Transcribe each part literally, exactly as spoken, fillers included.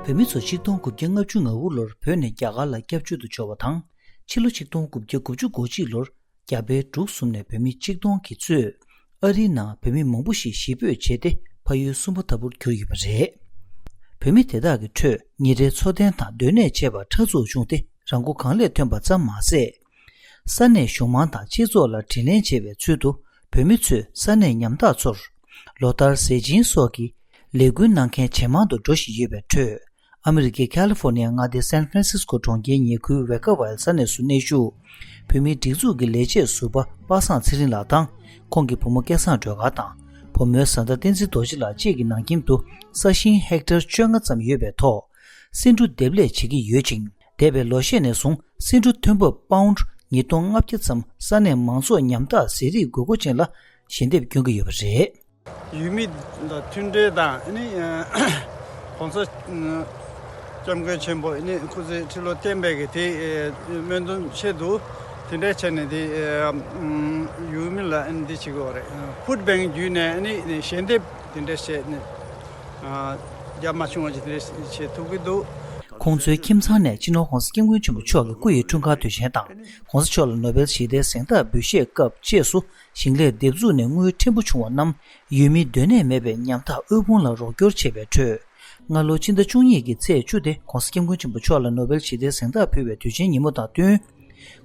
བོད་མི་ཚོ་ཆིག་སྟོང་དགུ་བརྒྱ་ལྔ་བཅུ་ང་དགུ་ལོར་བོད་ནས་རྒྱ་གར་ལ་སྐྱབས་བཅོལ་དུ་འབྱོར་བ་དང་། ཕྱི་ལོ་ཆིག་སྟོང་དགུ་བརྒྱ་དགུ་བཅུ་གོ་གཅིག་ལོར་རྒྱ་བལ་འབྲུག་གསུམ་ནས་བོད་མི་ཆིག་སྟོང་གི་གཙོས་ཨ་རིའི་ནང་བོད་མི་མང་པོ་ཞིག་གཞིས་སྤོས་བྱས་ཏེ་ཕ་ཡུལ་སུན་པོ་ལྟ་བུར་གྱུར་ཡོད་པ་རེད། བོད་མི་དེ་དག་གི་ཁྲོད་ཉིན་རེའི་འཚོ་རྟེན་དང་སྡོད་གནས་བཅས་པ་ཕྲ་ཚུགས་བྱུང་སྟེ་རང་མགོ་གང་ལེགས་ཐོན་པ་ཙམ་མ་ཟད། ས་གནས་གཞུང་མང་དང་སྤྱི་ཚོགས་ལ་དྲིན་ལན་འཇལ་བའི་ཚུལ་དུ་བོད་མི་ཚོས་ས་གནས་ཉམ་ཐག་ཚོར་ལོ་ལྟར་ཟས་སྦྱིན་སོགས་ཀྱི་ལས་འགུལ་གནང་མཁན་ཇེ་མང་དུ་འགྲོ་བཞིན་ཡོད་པའི་ཁྲོད། ཨ་མི་རི་ཀའི་ཁ་ལི་ཧྥོར་ནི་ཡ་མངའ་སྡེའི་སན་ཧྥ་རན་སིས་ཀོ་གྲོང་ཁྱེར་ཉེ་ཁུལ་ཝེ་ཀ་ཝེལ་ས་གནས་སུ་གནས་བཞུགས། བོད་མིའི་སྒྲིག་འཛུགས་ཀྱི་ལས་བྱེད་ཟུར་པ་པ་སངས་ཚེ་རིང་ལགས་དང་ཁོང་གི་བུ་མོ་སྐལ་བཟང་སྒྲོལ་དཀར་དང་། བུ་མོའི་བཟའ་ཟླ་བསྟན་འཛིན་རྡོ་རྗེ་ལགས་བཅས་ཀྱི་ནང་ཁྱིམ་དུ་ས་ཞིང་ཧེག་ཊར་བཅོ་ལྔ་ཙམ་ཡོད་པའི་ཐོག་སེ་འབྲུ་འདེབས་ལས་བྱེད་ཀྱི་ཡོད་ཅིང་། འདས་པའི་ལོ་ཤས་ནས་བཟུང་སེ་འབྲུ་ཐོན་འབབ་པའུན་ཌི་ཉིས་སྟོང་ལྔ་བརྒྱ་ཙམ་ས་གནས་མང་ཚོགས་ཉམ་ཐག་ཟས་རིགས་དགོས་མཁོ་ཅན་ལ་ཞལ་འདེབས་སྐྱོན་གྱི་ཡོད་པ་རེད། ཡུལ་མི་དང་མཐུན་འབྲེལ་དང་ཨ་ནི་༸གོང་ས་༸སྐྱབས་མགོན་ཆེན་པོ་ཨ་ནི་སྐུ་ཚེ་ཁྲི་ལོ་བརྟན་པའི་གི་དེ་སྨོན་འདུན་ཆེད་དུ་དེ་འདྲའི་བྱས་ནས་དེ་ཡུལ་མི་ལ་ཨ་ནི་འདི་བྱེད་དགོས་རེད། ཕུཌ་བེང་བརྒྱུད་ནས་ཨ་ནི་ཞལ་འདེབས་དེ་འདྲ་བྱས་ནས་རྒྱ་མ་ཆུང་བ་ཅིག་དེ་འདྲ་བྱེད་ཐུབ་ཀྱི་འདུག། ཁོང་ཚོའི་ཁྱིམ་ཚང་ནས་སྤྱི་ནོར་༸གོང་ས་༸སྐྱབས་མགོན་ཆེན་པོ་མཆོག་གི་སྐུ་ཡི་འཁྲུངས་སྐར་དུས་ཆེན་དང་༸གོང་ས་མཆོག་ལ་ནོ་བེལ་ཞི་བདེའི་གཟེངས་རྟགས་འབུལ་བཞེས་སྐབས་བཅས་སུ་ཞིང་ལས་འདེབས་འཛུགས་ནས་དངུལ་ཕྲན་བུ་བྱུང་བ་རྣམས་ཡུལ་མི་སྡོད་གནས་མེད་པའི་ཉམ་ཐག་དབུལ་ཕོངས་ལ་རོགས་སྐྱོར་བྱས་པའི་ཁྲོད། སྔ་ལོ་ཕྱི་ཟླ་བཅུ་གཉིས་ཀྱི་ཚེས་བཅུ་སྟེ་༸གོང་ས་༸སྐྱབས་མགོན་ཆེན་པོ་མཆོག་ལ་ནོ་བེལ་ཞི་བདེའི་གཟེངས་རྟགས་ཕུལ་བའི་དུས་ཆེན་ཉིན་མོ་དང་བསྟུན།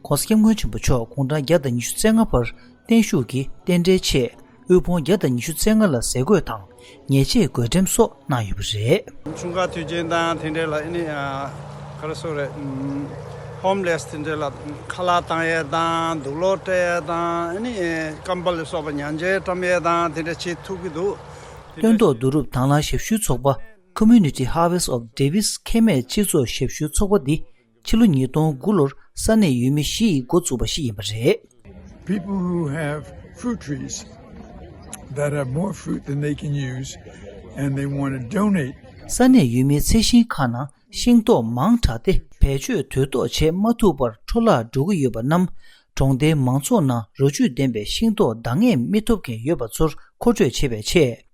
༸གོང་ས་༸སྐྱབས་མགོན་ཆེན་པོ་མཆོག་དགུང་གྲངས་བརྒྱ་དང་ཉི་ཤུ་རྩ་ལྔ་བར་བརྟན་བཞུགས་ཀྱིས་རྟེན་འབྲེལ་ཆེད་དབུལ་ཕོངས་བརྒྱ་དང་ཉི་ཤུ་རྩ་ལྔ་ལ་ཟས་གོས་དང་ཉལ་ཆས་བགོ་འགྲེམས་སོགས་གནང་ཡོད་པ་རེད། འཁྲུངས་སྐར་དུས་ཆེན་དང་དེ་འདྲའི་ལ་ཨ་ནི་ག་རེ་ཟེར་རེད། ཧོམ་ལེས་དེ་འདྲའི་ལ་ཁ་ལག་བཏང་ཡས་དང་དུག་ལོག་སྤྲད་ཡས་དང་ཨ་ནི་ཀམ་པལ་ལ་སོགས་པ་མཉང་ཆས་བཀྲམ་ཡས་དང་དེ་འདྲ་བྱེད་ཐུབ་ཀྱི་འདུག། སྟོན་ཐོག་བསྡུ་རུབ་དྭང་བླངས་ཞབས་ཞུའི་ཚོགས་པ་Community Harvest of Davis ཁེ་མེད་སྤྱི་ཚོགས་ཞབས་ཞུའི་ཚོགས་པ་འདི་ཕྱི་ལོ་ཉིས་སྟོང་དགུ་ལོར་ས་གནས་ཡུལ་མི་བཞི་ཡིས་འགོ་བཙུགས་པ་ཞིག་ཡིན་པ་རེད། People who have fruit trees that have more fruit than they can use and they want to donate. ས་གནས་ཡུལ་མིའི་ཚལ་ཞིང་ཁག་ནང་ཤིང་ཏོག་མང་དྲགས་ཏེ་བེད་སྤྱོད་དུས་ཐོག་བྱེད་མ་ཐུབ་པར་འཕྲོ་བརླག་འགྲོ་གི་ཡོད་པ་རྣམས་གྲོང་སྡེའི་མང་ཚོགས་ནང་རོ་བཅུད་ལྡན་པའི་ཤིང་ཏོག་འདང་ངེས་མི་ཐོབ་མཁན་ཡོད་པ་ཚོར་མཁོ་སྤྲོད་བྱེད་པའི་ཆེད།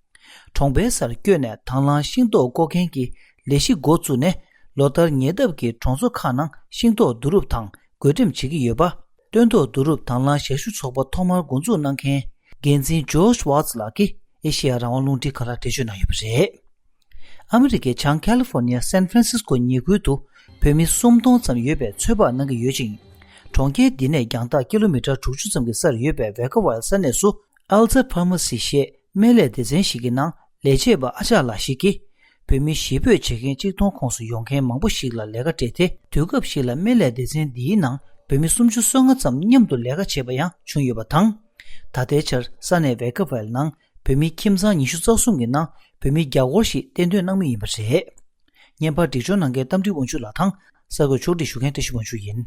གྲོང་པའི་སར་བསྐྱོད་ནས་དང་བླངས་ཤིང་ཏོག་བརྐོ་མཁན་གྱི་ལས་གཞི་འགོ་བཙུགས་ནས་ལོ་ལྟར་ཉེ་འདབས་ཀྱི་གྲོང་ཚོ་ཁག་ནང་ཤིང་ཏོག་བསྡུ་རུབ་དང་བགོ་འགྲེམས་བྱེད་ཀྱི་ཡོད་པ། སྟོན་ཐོག་བསྡུ་རུབ་དང་བླངས་ཞབས་ཞུ་ཚོགས་པ་ཐོག་མར་འགོ་འཛུགས་གནང་མཁན་འགན་འཛིན་ཇོརྗ་ཝཱ་ཊི་ལགས་ཀྱིས་ཨེ་ཤེ་ཡ་རང་དབང་རླུང་འཕྲིན་ཁང་ལ་འགྲེལ་བརྗོད་གནང་ཡོད་པ་རེད། ཨ་མི་རི་ཀའི་བྱང་ཁ་ལི་ཧྥོར་ནི་ཡ་སན་ཧྥ་རན་སིས་ཀོ་ཉེ་ཁུལ་དུ་བོད་མི་སུམ་སྟོང་ཙམ་ཡོད་པའི་ཚོད་དཔག་གནང་གི་ཡོད་ཅིང་། གྲོང་ཁྱེར་འདི་ནས་རྒྱང་ཐག་ཀི་ལོ་མི་ཊར་དྲུག་ཅུ་ཙམ་གྱི་སར་ཡོད་པའི་ཝེ་ཀ་ཝལ་ས་གནས་སུ། ཨལ་ཛ་ཕར་མ་སི་ཞེས་སྨན་ལས་སྡེ་ཚན་ཞིག་གི་ནང་ལས་བྱེད་པ་ཨ་ཅག་ལགས་ཤིག་གིས། བོད་མི་གཞིས་སྤོས་བྱེད་མཁན་གཅིག་སྟོང་ཁོངས་སུ་ཡོང་མཁན་མང་པོ་ཞིག་ལ་ལས་ཀ་སྤྲད་དེ། དུས་སྐབས་ཤིག་ལ་སྨན་ལས་སྡེ་ཚན་འདིའི་ནང་བོད་མི་སུམ་ཅུ་སོ་ལྔ་ཙམ་མཉམ་དུ་ལས་ཀ་བྱས་པ་ཡང་བྱུང་ཡོད་པ་དང་། ད་ལྟའི་ཆར་ས་གནས་ཝེ་ཀ་ཝལ་ནང་བོད་མི་ཁྱིམ་ཚང་ཉི་ཤུ་རྩ་གསུམ་གྱི་ནང་བོད་མི་བརྒྱ་སྐོར་ཞིག་གཏན་སྡོད་གནང་མུས་ཡིན་པ་རེད། བརྙན་པར་སྒྲིག་སྦྱོར་གནང་མཁན་རྟ་མགྲིན་དབང་ཕྱུག་ལགས་དང་། གསར་འགོད་ཕྱོགས་སྒྲིག་ཞུ་མཁན་བཀྲ་ཤིས་དབང་ཕྱུག་ཡིན།